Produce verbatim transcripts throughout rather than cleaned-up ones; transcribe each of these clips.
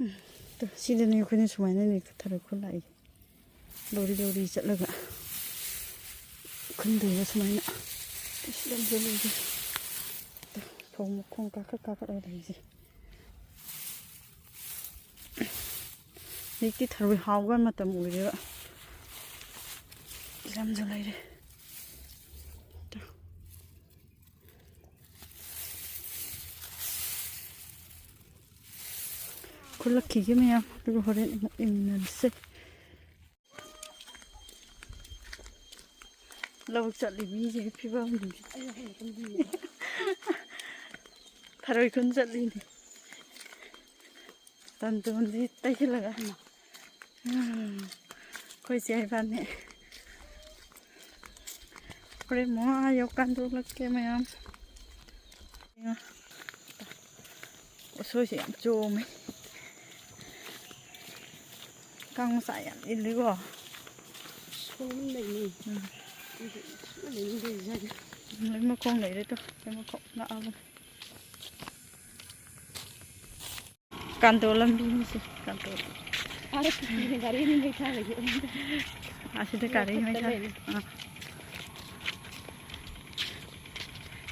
ꯎꯝ, two, ꯁꯤꯗꯅꯦ ꯑꯩꯈꯣꯏꯅ ꯁꯨꯃꯥꯏꯅꯅꯦ ꯊꯔꯣꯏ ꯈꯨꯜ ꯂꯥꯛꯏꯁꯦ꯫ ꯂꯧꯔꯤ ꯂꯧꯔꯤ ꯆꯠꯂꯒ ꯈꯨꯟꯗꯣꯏꯕ ꯁꯨꯃꯥꯏꯅ꯫ ꯑꯁ, ꯌꯥꯝ ꯆꯠꯂꯤꯁꯦ꯫ ꯇꯨ, ꯐꯧ ꯃꯈꯣꯡ ꯀꯥꯈꯠ ꯀꯥꯈꯠꯂꯒ ꯂꯩꯁꯦ꯫ ꯍꯧꯖꯤꯛꯇꯤ ꯊꯔꯣꯏ ꯍꯥꯎꯕ ꯃꯇꯝ ꯑꯣꯏꯔꯦꯕ꯫ ꯌꯥꯝꯁꯨ ꯂꯩꯔꯦ꯫ ꯇꯨ꯫ ꯈꯨꯜꯂꯛꯈꯤꯒꯦ ꯃꯌꯥꯝ, ꯑꯗꯨꯒ ꯍꯣꯔꯦꯟ ꯑꯃꯨꯛ ꯌꯦꯡꯃꯤꯟꯅꯔꯁꯦ꯫ ꯂꯧ ꯆꯠꯂꯤ ꯃꯤꯁꯤꯒꯤ ꯐꯤꯕꯝꯁꯤꯡꯁꯦ꯫ ꯊꯔꯣꯏ ꯈꯨꯟ ꯆꯠꯂꯤꯅꯤ꯫ ꯇꯟꯗꯣꯟꯁꯤ ꯇꯩꯁꯤꯜꯂꯒ꯫ ꯎꯝ꯫ ꯑꯩꯈꯣꯏ ꯆꯦ ꯏꯕꯥꯅꯤ꯫ ꯍꯣꯔꯦꯟ ꯃꯉꯥ ꯌꯧꯀꯥꯟꯗ ꯊꯣꯛꯂꯛꯀꯦ ꯃꯌꯥꯝ꯫ ꯎꯁꯣꯏꯁꯦ ꯌꯥꯝ ꯆꯣꯝꯃꯦ꯫ ꯀꯥꯡ ꯃꯆꯥ ꯌꯥꯝ ꯏꯜꯂꯤꯀꯣ꯫ ꯁꯣꯝ ꯂꯩꯅꯤ꯫ ꯎꯝ꯫ ꯑꯗꯨꯗꯤ ꯁꯨꯡꯂꯩ ꯂꯩꯅꯤꯡꯗꯦ ꯏꯁꯥꯁꯦ꯫ ꯂꯣꯏ ꯃꯈꯣꯡ ꯂꯩꯔꯦ ꯇꯣ꯫ ꯂꯣꯏ ꯃꯈꯣꯡ ꯂꯥꯛꯑꯕꯅꯦ꯫ ꯀꯥꯟꯗꯣ ꯂꯝꯕꯤꯅꯤꯁꯦ, ꯀꯥꯟꯗꯣ꯫ ꯑꯥꯗ ꯄꯨꯈ꯭ꯔꯤꯅꯦ, ꯒꯥꯔꯤ ꯑꯅꯤ ꯂꯩꯊꯔꯒꯦ꯫ ꯑꯁꯤꯗ ꯒꯥꯔꯤ ꯃꯊꯛꯇ ꯃꯩꯊꯥ-, ꯂꯩꯔꯦ꯫ ꯑꯥ꯫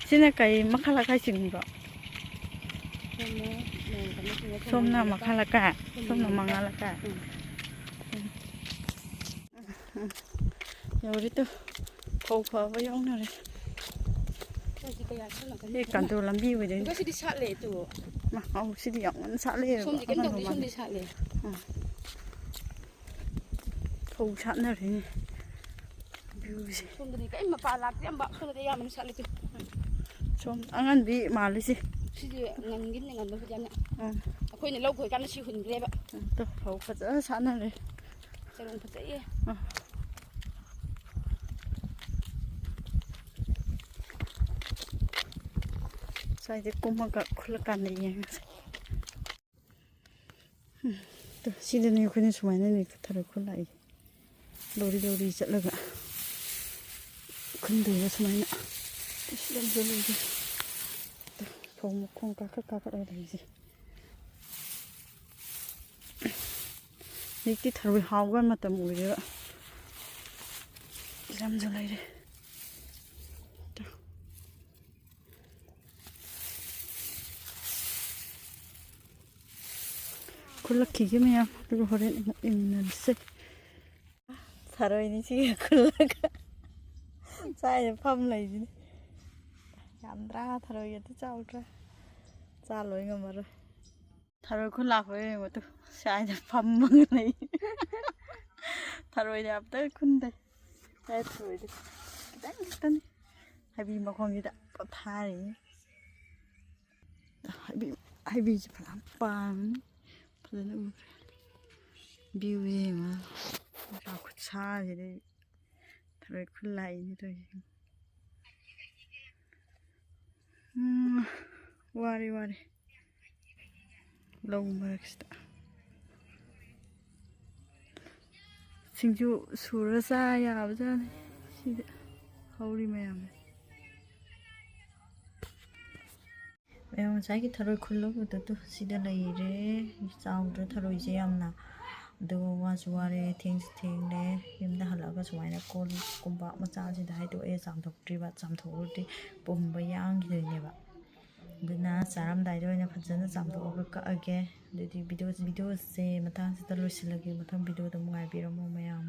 ꯁꯤꯅ ꯀꯩ ꯃꯈꯥ ꯂꯩꯀꯥꯏ ꯆꯤꯡꯕ꯭ꯔꯣ? ꯁꯣꯝꯅ ꯃꯌꯥꯡ ꯀꯃꯟ ꯆꯤꯡꯉꯦ, ꯁꯣꯝꯅ ꯁꯣꯝꯅ ꯃꯈꯥ ꯂꯩꯀꯥꯏ, ꯁꯣꯝꯅ ꯁꯣꯝꯅ ꯃꯉꯥ ꯃꯉꯥ ꯂꯩꯀꯥꯏ꯫ ꯂꯩꯀꯥꯏ꯫ ꯎꯝ꯫ ꯎꯝ꯫ ꯌꯧꯔꯦ ꯇꯨ꯫ ꯐꯧ ꯐꯕ ꯌꯥꯎꯅꯔꯦ꯫ ꯑꯩꯈꯣꯏꯗꯤ ꯀꯌꯥ ꯁꯤꯠꯂꯝꯒꯅꯤ? ꯁꯤ ꯀꯥꯟꯇꯣ ꯂꯝꯕꯤ ꯑꯣꯏꯗꯣꯏꯅꯤ꯫ ꯑꯗꯨꯒ ꯁꯤꯗꯤ ꯁꯥꯠꯂꯦ ꯇꯨ꯫ ꯃꯥ, ꯑꯧ, ꯁꯤꯗꯤ ꯌꯥꯝ ꯉꯟꯅ ꯁꯥꯠꯂꯦ꯫ ꯁꯣꯝꯗꯤ ꯀꯩꯝ ꯑꯉꯟꯕ ꯇꯧꯗꯦ, ꯃꯥꯜꯂꯦ꯫ ꯁꯣꯝꯗꯤ ꯁꯥꯠꯂꯦ꯫ ꯎꯝ꯫ ꯐꯧ ꯁꯥꯠꯅꯔꯦꯅꯦ꯫ ꯚ꯭ꯌꯨꯁꯦ꯫ ꯁꯣꯝꯗꯗꯤ ꯀꯔꯤꯝ ꯃꯄꯥ ꯂꯥꯛꯇꯦ, ꯑꯝꯕ꯫ ꯁꯣꯝꯗꯗꯤ ꯑꯌꯥꯝꯕꯅ ꯁꯥꯠꯂꯦ ꯇꯨ꯫ ꯁꯣꯝ ꯑꯉꯟꯕꯤ ꯃꯥꯜꯂꯤꯁꯦ꯫ ꯁꯤꯗꯤ ꯉꯟꯒꯤꯅꯦ, ꯉꯟꯕꯕꯨꯗꯤ ꯌꯥꯝꯅ꯫ ꯎꯝ꯫ ꯑꯩꯈꯣꯏꯅ ꯂꯧ ꯈꯣꯏꯀꯥꯟꯗ ꯁꯤ ꯍꯨꯟꯈ꯭ꯔꯦꯕ꯫ ꯎꯝ, ꯇꯨ, ꯐꯧ ꯐꯖꯅ ꯁꯥꯠꯅꯔꯦ꯫ ꯆꯔꯣꯡ ꯐꯖꯩꯌꯦ꯫ ꯎꯝ꯫ ꯁ꯭ꯋꯥꯏꯗꯩ ꯀꯨꯝꯃꯒ ꯈꯨꯜꯂꯀꯥꯟꯗ ꯌꯦꯡꯉꯁꯦ꯫ ꯎꯝ, ꯇꯨ, ꯁꯤꯗꯅꯦ ꯑꯩꯈꯣꯏꯅ ꯁꯨꯃꯥꯏꯅꯅꯦ ꯊꯔꯣꯏ ꯈꯨꯜ ꯂꯥꯛꯏ꯫ ꯂꯧꯔꯤ ꯂꯧꯔꯤ ꯆꯠꯂꯒ ꯈꯨꯟꯗꯣꯏꯕ ꯁꯨꯃꯥꯏꯅ꯫ ꯑꯁ, ꯂꯝꯁꯦ ꯂꯩꯁꯦ꯫ ꯇꯨ, ꯐꯧ ꯃꯈꯣꯡ ꯀꯥꯈꯠ ꯀꯥꯈꯠꯂꯒ ꯂꯩꯁꯦ꯫ ꯍꯧꯖꯤꯛꯇꯤ ꯊꯔꯣꯏ ꯍꯥꯎꯕ ꯃꯇꯝ ꯑꯣꯏꯔꯦꯕ꯫ ꯌꯥꯝꯁꯨ ꯂꯩꯔꯦ꯫ ꯈꯨꯜꯂꯛꯈꯤꯒꯦ ꯃꯌꯥꯝ, ꯑꯗꯨꯒ ꯍꯣꯔꯦꯟ ꯑꯃꯨꯛ ꯌꯦꯡꯃꯤꯟꯅꯔꯁꯦ꯫ ꯊꯔꯣꯏꯅꯤ ꯁꯤꯒ ꯈꯨꯜꯂꯒ ꯁ꯭ꯋꯥꯏꯗ ꯐꯝ ꯂꯩꯁꯤꯅꯤ꯫ ꯌꯥꯝꯗ꯭ꯔꯥ? ꯊꯔꯣꯏꯒꯗꯤ ꯆꯥꯎꯗ꯭ꯔꯥ? ꯆꯥ ꯂꯣꯏ ꯉꯝꯃꯔꯣꯏ꯫ ꯊꯔꯣꯏ ꯈꯨꯜ ꯂꯥꯛꯄ ꯌꯦꯡꯉꯣ ꯇꯨ, ꯁ꯭ꯋꯥꯏꯗ ꯐꯝꯃꯒ ꯂꯩ꯫ ꯊꯔꯣꯏꯗꯤ ꯑꯝꯇ ꯈꯨꯟꯗꯦ꯫ ꯁ꯭ꯋꯥꯏ ꯊꯔꯣꯏꯗꯤ ꯈꯤꯇꯪ ꯈꯛꯇꯅꯤ꯫ ꯍꯩꯕꯤ ꯃꯈꯣꯡꯁꯤꯗ ꯄꯣꯊꯥꯔꯤ꯫ ꯍꯩꯕꯤ, ꯍꯩꯕꯤꯁꯦ ꯐꯖꯅ ꯄꯥꯟꯕꯅꯤ꯫ ꯐꯖꯅ ꯎꯈ꯭ꯔꯦ꯫ ꯚ꯭ꯌꯨ ꯌꯦꯡꯉꯣ꯫ ꯅꯨꯡꯁꯥ ꯈꯨꯠꯁꯥꯁꯤꯗꯤ ꯊꯔꯣꯏ ꯈꯨꯜ ꯂꯥꯛꯏꯅꯦ ꯇꯧꯔꯤꯁꯦ꯫ ꯎꯝ, ꯋꯥꯔꯦ, ꯋꯥꯔꯦ꯫ ꯂꯧ ꯃꯔꯛꯁꯤꯗ ꯁꯤꯡꯖꯨ ꯁꯨꯔ ꯆꯥ ꯌꯥꯕꯖꯥꯠꯅꯤ꯫ ꯁꯤꯗ ꯍꯧꯔꯤ ꯃꯌꯥꯝꯁꯦ꯫ ꯃꯌꯥꯝ ꯉꯁꯥꯏꯒꯤ ꯊꯔꯣꯏ ꯈꯨꯜꯂꯨꯕꯗꯨ ꯇꯨ ꯁꯤꯗ ꯂꯩꯔꯦ꯫ ꯆꯥꯎꯗ꯭ꯔꯣ ꯊꯔꯣꯏꯁꯦ ꯌꯥꯝꯅ? ꯑꯗꯨꯒ ꯋꯥꯁꯨ ꯋꯥꯔꯦ, ꯊꯦꯡꯁꯨ ꯊꯦꯡꯂꯦ꯫ ꯌꯨꯝꯗ ꯍꯜꯂꯛꯑꯒ ꯁꯨꯃꯥꯏꯅ ꯀꯣꯜ ꯀꯨꯝꯄꯥꯛ ꯃꯆꯥꯁꯤꯗ ꯍꯩꯗꯣꯛꯑꯦ, ꯆꯥꯝꯊꯣꯛꯇ꯭ꯔꯤꯕ꯫ ꯆꯥꯝꯊꯣꯛꯎꯔꯗꯤ ꯄꯨꯝꯕ ꯌꯥꯡꯈꯤꯗꯣꯏꯅꯦꯕ꯫ ꯑꯗꯨꯅ ꯆꯥꯔꯝꯗꯥꯏꯗ ꯑꯣꯏꯅ ꯐꯖꯅ ꯆꯥꯝꯊꯣꯛꯑꯒ ꯀꯛꯑꯒꯦ꯫ ꯑꯗꯨꯗꯤ ꯚꯤꯗꯤꯑꯣ, ꯚꯤꯗꯤꯑꯣꯁꯦ ꯃꯇꯥꯡꯁꯤꯗ ꯂꯣꯏꯁꯤꯜꯂꯒꯦ꯫ ꯃꯊꯪ ꯚꯤꯗꯤꯑꯣꯗ ꯑꯃꯨꯛ ꯉꯥꯏꯕꯤꯔꯝꯃꯣ ꯃꯌꯥꯝ꯫